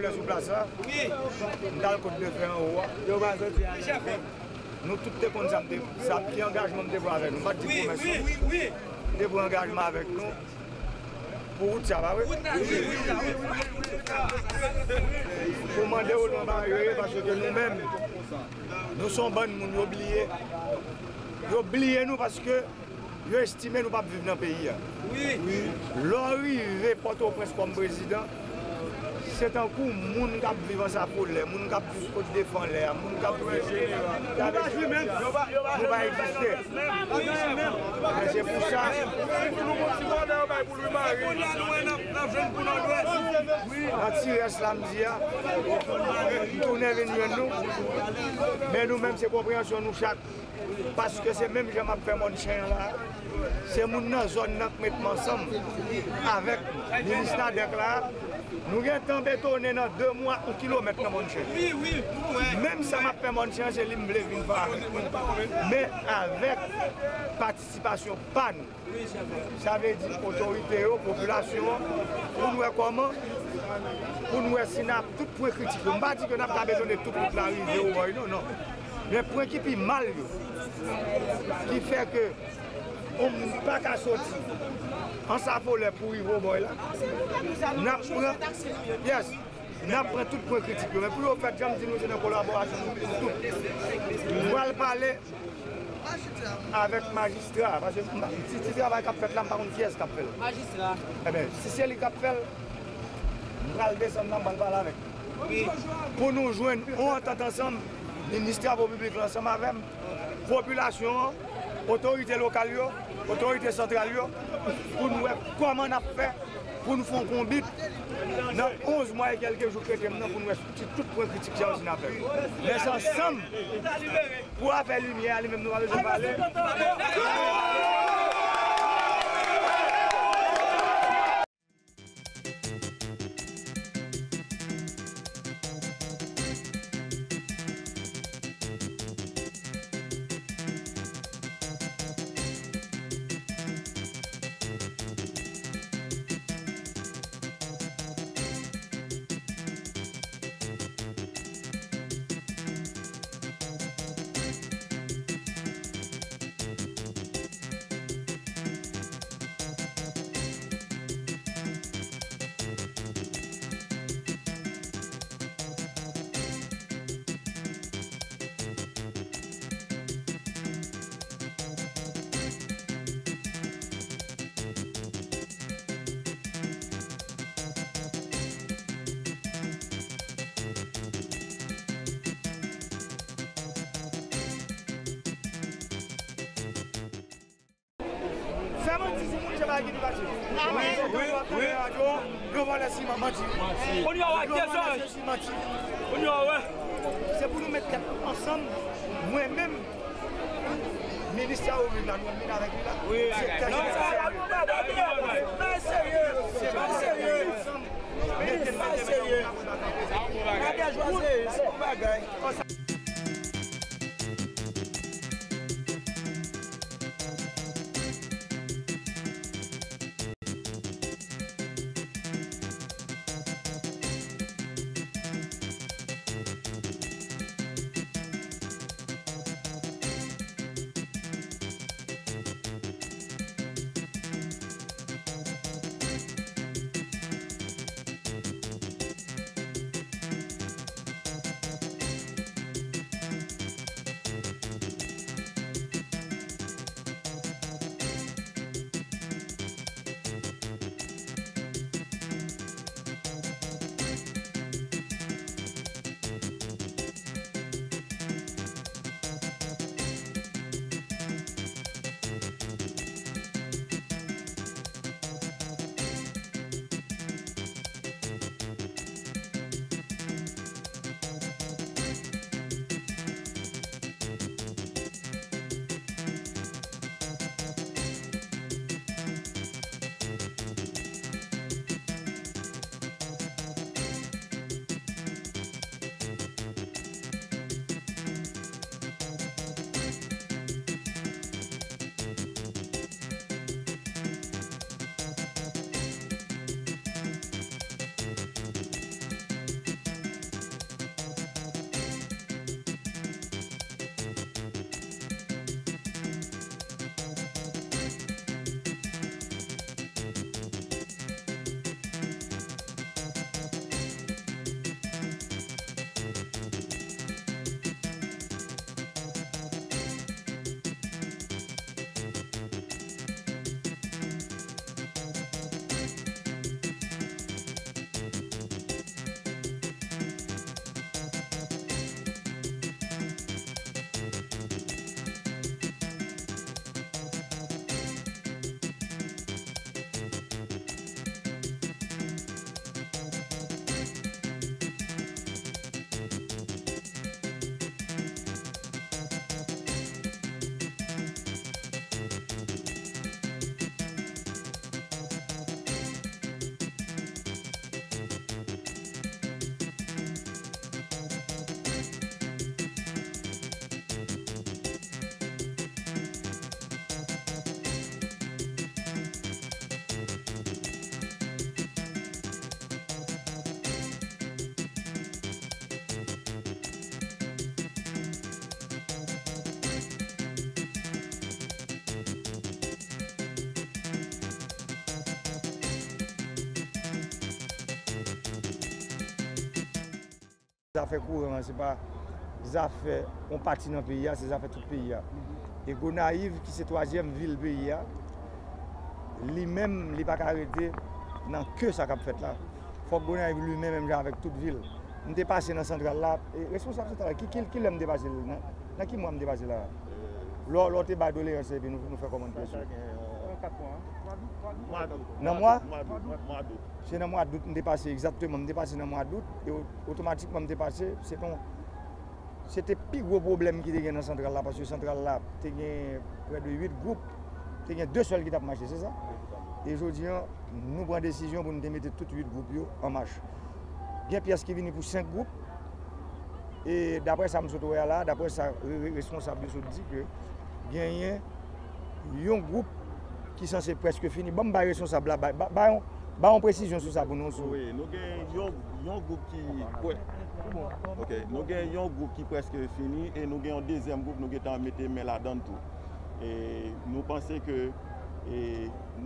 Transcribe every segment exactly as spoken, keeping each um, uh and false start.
Lè sou plas la, m t al kot defè anwo a. Nou tout te konn sa m te, sa ki angajman m te pran avèk nou. M pa t di pwomès non. M te pran angajman avèk nou pou wout sa, pa vre? Pou mande yo nan bagay yo ye, paske nou menm, nou se yon bann moun yo bliye. Yo bliye nou paske yo estime nou p ap viv nan peyi a. Lè w rive Pòtoprens kòm prezidan, se tankou moun k ap viv Ansafolè, moun k ap viv Kot Defan lè a, moun k ap viv, nou pa egziste. Men se pou sa, nan ti rès la m di a, m tounen vin jwenn nou, men nou menm se konpreyansyon nou chak. Paske se menm jan m ap fè mòn chen an la. Se moun nan zòn nan k met m ansanm avèk minis Nadèk la. Nou gentan betone nan de mwa yon kilomèt nan mòn chen. Menm sa m ap fè mòn chen an, se li m vle vin fè avèk mwen. Men avèk patisipasyon pa nou. Sa vle di otorite yo, popilasyon an, pou n wè kòman, pou n wè si n ap tout pwen kritik yo. M pa di ke n ap ka betone tout wout la rive Wobòy non, non. Men pwen ki pi mal yo, ki fè ke yon moun pa ka soti Ansafolè pou rive Wobòy la, n ap pran, yes, n ap pran tout pwen kritik yo. Men pou yo fèt, jan m di nou, se nan kolaborasyon nou tout. Nou pral pale avèk majistra, paske m pa, ti, ti travay k ap fèt la, m pa konn kiyès k ap fè l. Majistra. Ebyen, si se li k ap fè l, m pral desann la, m pral pale avèk li. Pou nou jwenn yon antant ansanm, minis travo piblik la ansanm avè m, popilasyon an, otorite lokal yo, otorite santral yo, pou n wè kòman n ap fè pou n fè yon konbit nan onz mwa e kèlke jou k rete m nan pou n wè si tout pwen kritik sa yo si n ap fè. Men se ansanm pou afè limyè a, li menm nou pa bezwen pale. Fè manti sou moun, se bagay ki pi fasil. Wi, wi, wi. Yo vòlè siman, manti. Kounye a w ak dezòd. Manti. Kounye a w wè. Se pou nou met tèt ansanm, mwen menm, minis sa ou vin la, nou vin avèk li la. Wi. Se tèt serye. Se pa serye. Mete l, mete l, mete l. Gade jwaze, se yon bagay. Zafè kouran an, se pa zafè yon pati nan peyi a, se zafè tout peyi a. E Gonayiv, ki se twazyèm vil peyi a, li menm, li pa ka rete nan ke sa k ap fèt la. Fòk Gonayiv limen menm jan avèk tout vil. M te pase nan santral la, e responsab santral la, ki, ki, ki lè m te pase l? Nan, nan ki mwa m te pase la? Lè, lè w te bay doleyans epi nou, nou fè kòmantè sou. Nan mwa? Se nan mwa dout m te pase, egzakteman, m te pase nan mwa dout, e o-, otomatikman m te pase, se te yon, se te pi gwo pwoblèm ki te gen nan santral la, paske santral la te gen prè de uit gwoup, te gen de sèl ki t ap mache, se sa? E jodi a, nou pran desizyon pou nou te mete tout uit gwoup yo an mach. Gen pyès ki vini pou senk gwoup, e daprè sa m sot wè a la, daprè sa re-, re-, responsab yo sot di, ke genyen yon gwoup ki sanse prèske fini. Ban m bay responsab la, bay, bay, bay yon, bay yon presizyon sou sa pou nou, sou. Wi, nou gen yon, yon gwoup ki pre-, ok, nou gen yon gwoup ki prèske fini e nou gen yon dezyèm gwoup nou gentan mete men ladan l tou. E nou panse ke, e,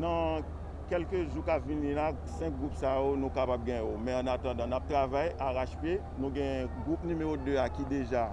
nan kèlke jou k ap vini la, senk gwoup sa yo, nou kapab gen yo. Men an atandan, n ap travay arachpye. Nou gen gwoup nimewo de a ki deja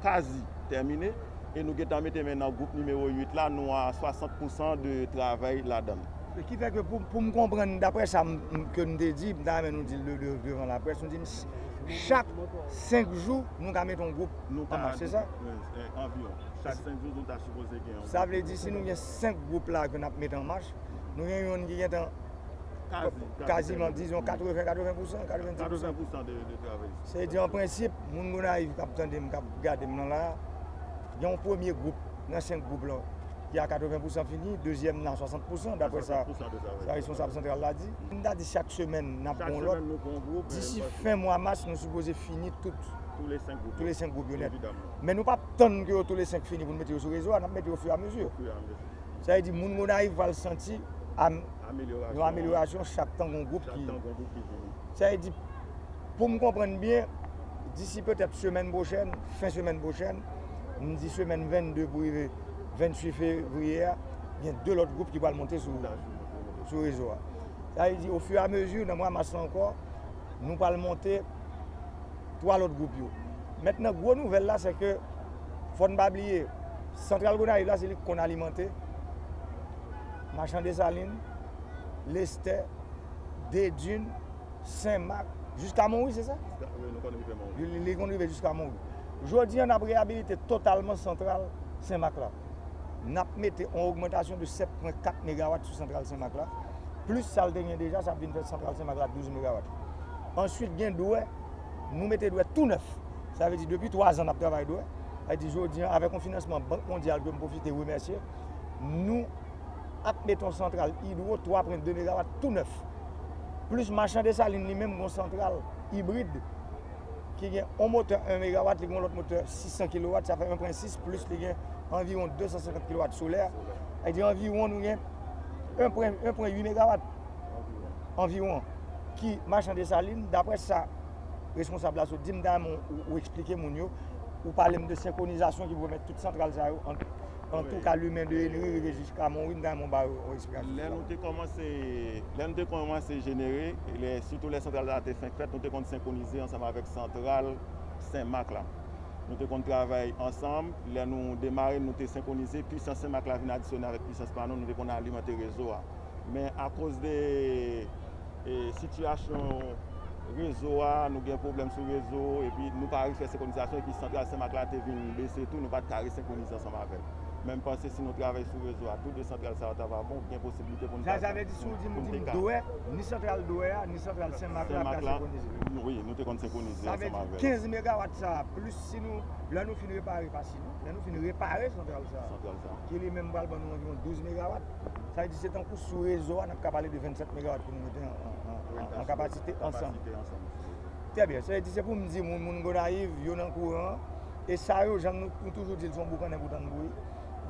kazi tèmine. E nou gentan mete men nan gwoup nimewo uit la, nou a swasant pousan de travay ladan l. Ki fè ke pou, pou m konprann, daprè sa m, m, ke m te di, m ta renmen nou di l de, de, devan laprès, nou di m s-, chak senk jou, nou ka mete yon gwoup an mach, se sa? Wi, e, anviwon. Chak senk jou, nou ta sipoze gen yon gwoup. Sa vle di, si nou gen senk gwoup la ke n ap mete an mach, nou gen youn ki gentan kaziman, dizon, katreven, katreven pousan, katrevendis pousan. Katreven pousan de, de travay. Sa vle di, an prensip, moun Gonayiv k ap tande m, k ap gade m nan la, gen yon premye gwoup nan senk gwoup lan ki a katreven pousan fini, dezyèm nan a swasant pousan, daprè sa, sa responsab santral la di. M ta di chak semèn n ap gen yon lòt. Disi fen mwa mas, nou sipoze fini tout, tou le senk gwoup yo nèt. Men nou p ap tann ke yo tou le senk fini pou n mete yo sou rezo a, n ap mete yo ofiramezi. Sa vle di, moun Gonayiv pral santi am-, yon amelyorasyon chak tan gon gwoup ki, sa vle di, pou m konprann byen, disi petèt semèn pwochèn, fen semèn pwochèn, m di semèn vennde pou rive venntuit fevriye a, gen de lòt gwoup ki pral monte sou, sou rezo a. Sa vle di, ofiramezi, nan mwa mas la ankò, nou pral monte twa lòt gwoup yo. Mentnan, gwo nouvèl la, se ke, fò n pa bliye, santral Gonayiv la, se li k konn alimante Machan Desalin, Lestè, Dedin, Senmak, jiska Monwi, se sa? Wi, nou konn rive Monwi. Li, li konn rive jiska Monwi. Jodi a, n ap reyabilite totalman santral Senmak la. N ap mete yon ogmantasyon de sèt pwen kat megawat sou santral Senmak la, plis sa l te gen deja, sa ap vin fè santral Senmak la douz megawat. Answit, gen dwè, nou mete dwè tou nèf. Sa vle di, depi twa zan n ap travay dwè. Sa vle di, jodi a, avèk yon finansman Bank Mondyal ke m pwofite remèsye, nou ap mete yon santral idwo twa pwen de megawat tou nèf. Plis Machan Desalin li menm, gon santral ibrid ki gen yon motè en megawat, li gen yon lòt motè sis san kilowat, sa fè en pwen sis, plis li gen anviwon de san senkant kilowat solè. Sa vle di anviwon nou gen en pwen, en pwen uit megawat anviwon ki Machan Desalin, daprè sa responsab la sot di m, ta renmen ou, ou eksplike moun yo, ou pale m de senkronizasyon ki pou pèmèt tout santral sa yo, an, antouka, limen de Enri rive jiska Monwi, m ta renmen w ba yo yon eksplikasyon sou sa. Lè nou te kòmanse, lè nou te kòmanse jenere, lè, sitou lè santral la te fenk fèt, nou te konn senkronize ansanm avèk santral Senmak la. Nou te konn travay ansanm, lè nou demare, nou te senkronize, pisans Senmak la vin adisyone avèk pisans pa nou, nou te konn alimante rezo a. Men akoz de, e, sitiyasyon rezo a, nou gen pwoblèm sou rezo, epi nou pa rive fè senkronizasyon, epi santral Senmak la te vin bese tou, nou pa t ka resenkronize ansanm avè l. Men m panse si nou travay sou rezo a, tou de santral sa yo ta va bon, gen posiblite pou nou ta, sa vle di, si w di m, di m dwè, ni santral dwè a, ni santral Senmak la, ta senkronize. Wi, nou te konn senkronize ansanm avè l. Sa vle di kenz megawat sa a, plis si nou, lè nou fin repare, pa si nou, lè nou fin repare santral sa a, santral sa a, ki li menm pral ban nou anviwon douz megawat. Sa vle di se tankou sou rezo a, n ap ka pale de vennsèt megawat pou nou mete an, an, an, an, an kapasite ansanm. Trè byen. Sa vle di se pou m di moun, moun Gonayiv, yo nan kouran an. E sa yo, jan nou, nou toujou di l, se yon boukannen pou tann bri.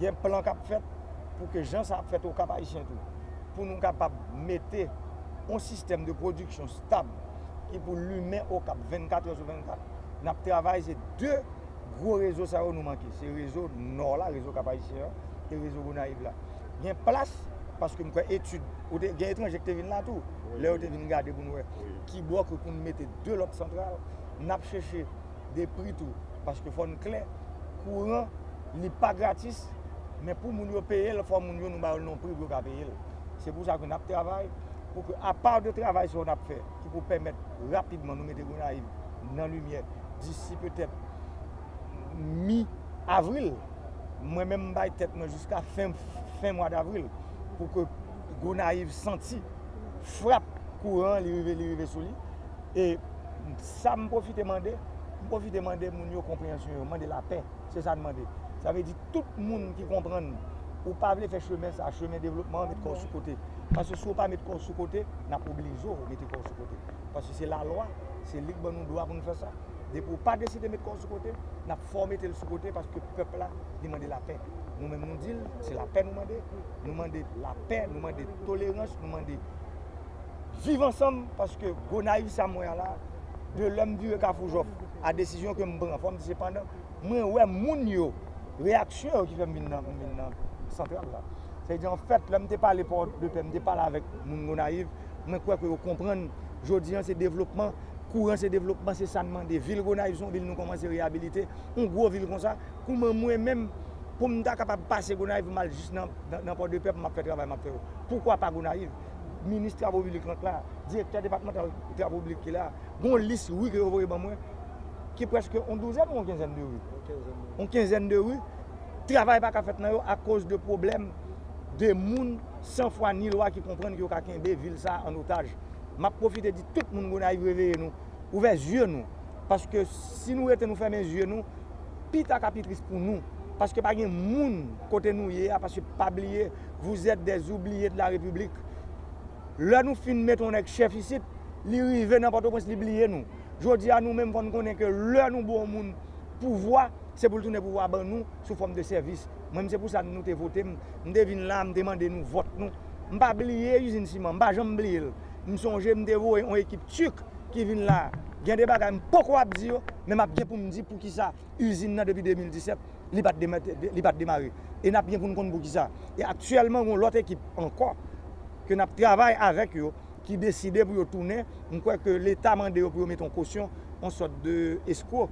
Gen plan k ap fèt pou ke jan sa ap fèt Okap Ayisyen tou, pou nou kapab mete yon sistèm de pwodiksyon stab ki pou limen Okap vennkat è sou vennkat. N ap travay, se de gwo rezo sa yo nou manke. Se rezo nò la, rezo Kap Ayisyen an, e rezo Gonayiv la. Gen plas, paske m kwè etid, ou te, gen etranje ki te vin la tou, lè yo te vin gade pou n wè ki bò ke pou n mete de lòt santral, n ap chèche de pri tou. Paske fò n klè, kouran, li pa gratis, men pou moun yo peye l, fò moun yo nou ba yo l nan pri pou yo ka peye l. Se pou sa ke n ap travay pou ke, apa de travay sa yo n ap fè, ki pou pèmèt rapidman nou mete Gonayiv nan limyè disi petèt mi avril, mwen menm m bay tèt mwen jiska fen, fen mwa davril pou ke Gonayiv santi frap kouran li rive, li rive sou li. E sa m pwofite mande, m pwofite mande moun yo konpreyansyon yo, mande lapè, se sa n mande. Sa vle di tout moun ki konprann ou pa vle fè chemen sa, chemen devlopman an, met kò w sou kote. Paske si w pa met kò w sou kote, n ap oblije w mete kò w sou kote. Paske se lalwa, se li k ban nou dwa pou n fè sa. Depi w pa deside met kò w sou kote, n ap fè w mete l sou kote paske pèp la li mande lapè. Nou menm nou di l, se lapè nou mande. Nou mande lapè, nou mande tolerans, nou mande viv ansanm paske Gonayiv sa m wè a la, de lè m vire Kafou Jòf a desizyon ke m pran, fò m di se pandan mwen wè moun yo, reyaksyon yo ki fè m vin nan, m vin nan santral la. Sa vle di anfèt, lè m te pale Pòdepè, m te pale avèk moun Gonayiv, mwen kwè ke yo konprann jodi an se devlopman, kouran se devlopman, se sa n mande. Vil Gonayiv se yon vil nou kòmanse reyabilite, yon gwo vil konsa, kouman mwen menm, pou m ta kapab pase Gonayiv, m al jis nan, nan, nan Pòdepè pou m ap fè travay m ap fè yo? Poukwa pa Gonayiv? Minis travo piblik lan k la, direktè depatmantal travo piblik ki la, gon lis ri ke yo voye ban mwen, ki prèske yon douzèn ou yon kenzèn de ri. Yon kenzèn de ri. Travay pa ka fèt nan yo akoz de pwoblèm de moun san fwa ni lwa ki konprann ke yo ka kenbe vil sa a an otaj. M ap pwofite di tout moun Gonayiv reveye nou, ouvè zye nou. Paske si nou rete nou fèmen zye nou, pita ka pi tris pou nou. Paske pa gen moun kote nou ye a, paske pa bliye, vous êtes des oubliés de la République. Lè nou fin mete yon nèg chèf isit, li rive nan Pòtoprens, li bliye nou. Jodi a, nou menm, fò n konnen ke lè nou ba yon moun pouvwa, se pou l tounen pouvwa ban nou sou fòm de sèvis. Mwen menm, se pou sa nou te vote m. M te vin la, m te mande nou vòt nou. M pa bliye izin siman, m pa janm bliye l. M sonje m te voye yon ekip Tik ki vin la. Gen de bagay m poko ap di yo, men m ap gen pou m di poukisa izin nan depi de mil disèt, li pa t dema-, li pa t demare. E n ap gen pou n konn poukisa. E aktyèlman, gen yon lòt ekip ankò ke n ap travay avèk yo, ki deside pou yo tounen. M kwè ke Leta mande yo pou yo mete yon kosyon, yon sòt de eskwo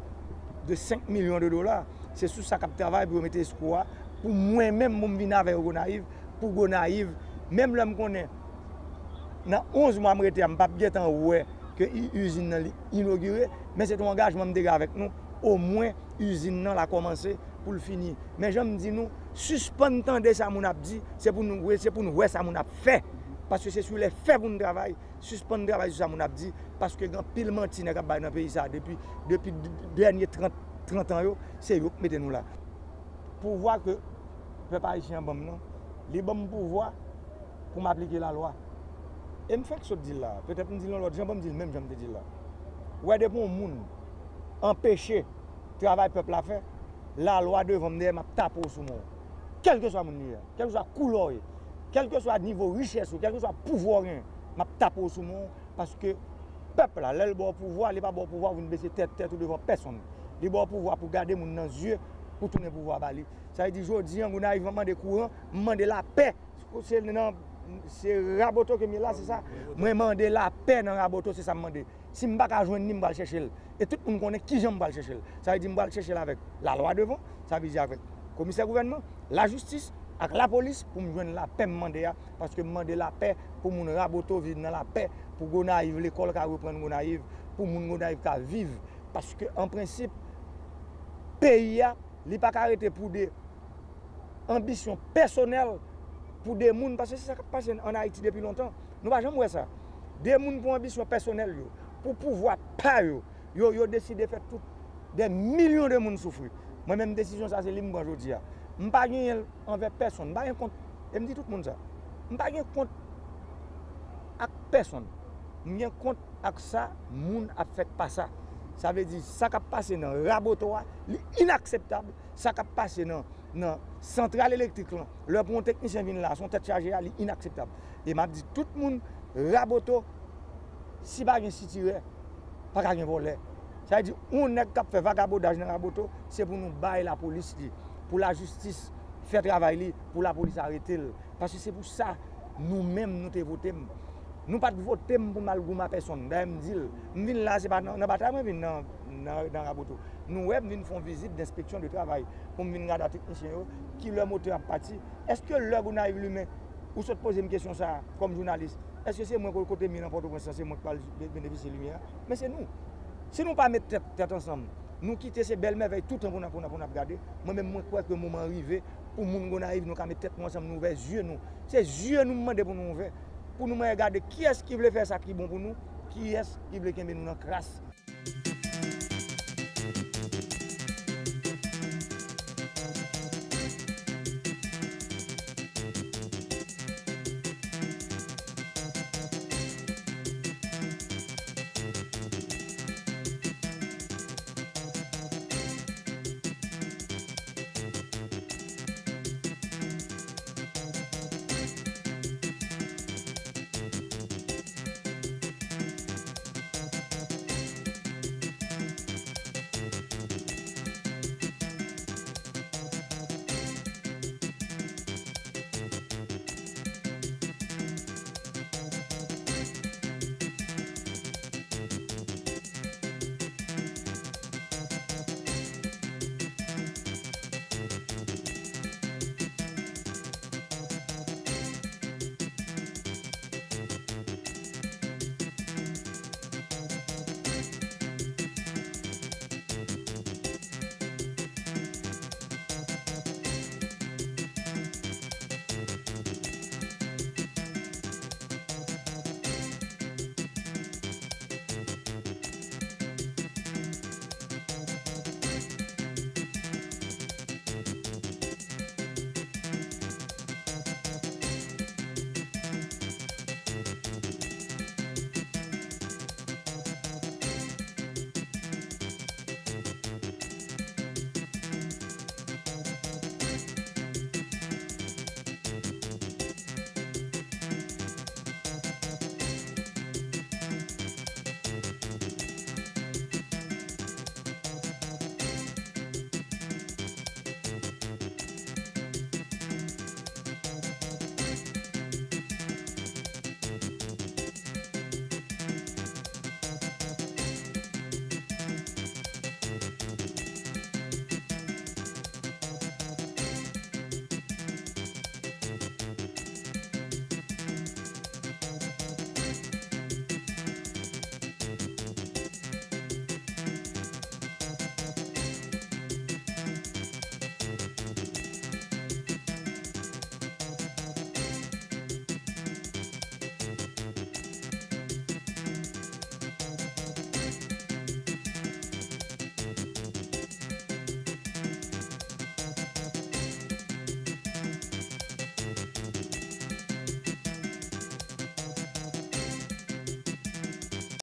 de senk milyon de dola. Se sou sa k ap travay pou yo mete eskwo a, pou mwen menm, pou m vin avè yo Gonayiv, pou Gonayiv, menm lè m konnen nan onz mwa m rete a, m p ap gentan wè ke i-, izin nan li inogire, men se te yon angajman m te gen avèk nou, omwen izin nan la kòmanse pou l fini. Men jan m di nou, sispann tande sa moun ap di, se pou nou, se pou nou wè sa moun ap fè. Paske se sou lè fè pou nou travay, sispann travay sou sa moun ap di, paske gen anpil manti nèg ap bay nan peyi sa a depi, depi d-, dènye trant, trant an yo, se yo k mete nou la. Pouvwa ke pèp ayisyen an ban m nan, li ban m pouvwa pou m aplike lalwa. E m fenk sot di l la, petèt m di l yon lòt jan, ban m di l menm jan m te di l la. Ou wè depi yon moun anpeche travay pèp la fè, lalwa devan m dèyè m ap tape w sou men w. Kèlkeswa moun li ye, kèlkeswa koulè w ye, kèlkeswa nivo richès ou, kèlkeswa pouvwa w genyen, m ap tape w sou men w paske pèp la, lè l ba w pouvwa, li pa ba w pouvwa pou vin bese tèt, tèt ou devan pèsonn. Li ba w pouvwa pou gade moun nan zye, pou tounen pouvwa ba li. Sa vle di jodi an, Gonayiv mande kouran, m mande lapè. Se nan, se Raboto ke m ye la, se sa? Mwen mande lapè nan Raboto, se sa m mande. Si m pa ka jwenn li, m pral chèche l. E tout moun konnen kijan m pral chèche l. Sa vle di m pral chèche l avèk lalwa devan, sa vle di avèk komisè gouvènman, lajistis, ak lapolis pou m jwenn lapè m mande a, paske m mande lapè pou moun Raboto viv nan lapè, pou Gonayiv, lekòl ka reprann Gonayiv, pou moun Gonayiv ka viv. Paske an prensip, peyi a, li pa ka rete pou de anbisyon pèsonèl pou de moun, paske se sa k ap pase ann Ayiti depi lontan. Nou pa janm wè sa. De moun pou anbisyon pèsonèl yo, pou pouvwa pa yo, yo, yo deside fè tout dè milyon de moun soufri. Mwen menm, desizyon sa, se li m pran jodi a. M pa genyen l anvè pèsonn, m pa gen kont, e m di tout moun sa. M pa gen kont ak pèsonn. M gen kont ak sa moun ap fè k pasa. Sa vle di, sa k ap pase nan Raboto a, li inakseptab. Sa k ap pase nan, nan santral elektrik lan, lè pou yon teknisyen vin la, se yon tèt chaje a, li inakseptab. E m ap di tout moun, Raboto, si pa gen sitirè, pa ka gen vòlè. Sa vle di, yon nèg k ap fè vagabondaj nan Raboto, se pou nou bay lapolis li, pou lajistis fè travay li, pou lapolis arete l. Paske se pou sa nou menm nou te vote m. Nou pa t vote m pou m al goumen a pèsonn. Dayè m di l, m vin la, se pa nan, nan batay mwen vin nan, nan, nan Raboto. Nou wè m vin fè yon vizit denspeksyon de travay pou m vin gade a teknisyen yo, ki lè motè ap pati. Èske lè Gonayiv limen, ou sot poze m kesyon sa a kòm jounalis, èske se mwen kote m ye nan Pòtoprens lan, se mwen k pral be- benefisye limyè a? Men se nou. Si nou pa met tèt, tèt ansanm, nou kite se bèl mèvèy toutan pou n ap, pou n ap, pou n ap gade, mwen menm mwen kwè ke moman an rive pou moun Gonayiv nou ka met tèt nou ansanm, nou ouvè zye nou. Se zye nou m mande pou nou ouvè. Pou nou mande gade kiyès ki vle fè sa ki bon pou nou, kiyès ki vle kenbe nou nan kras.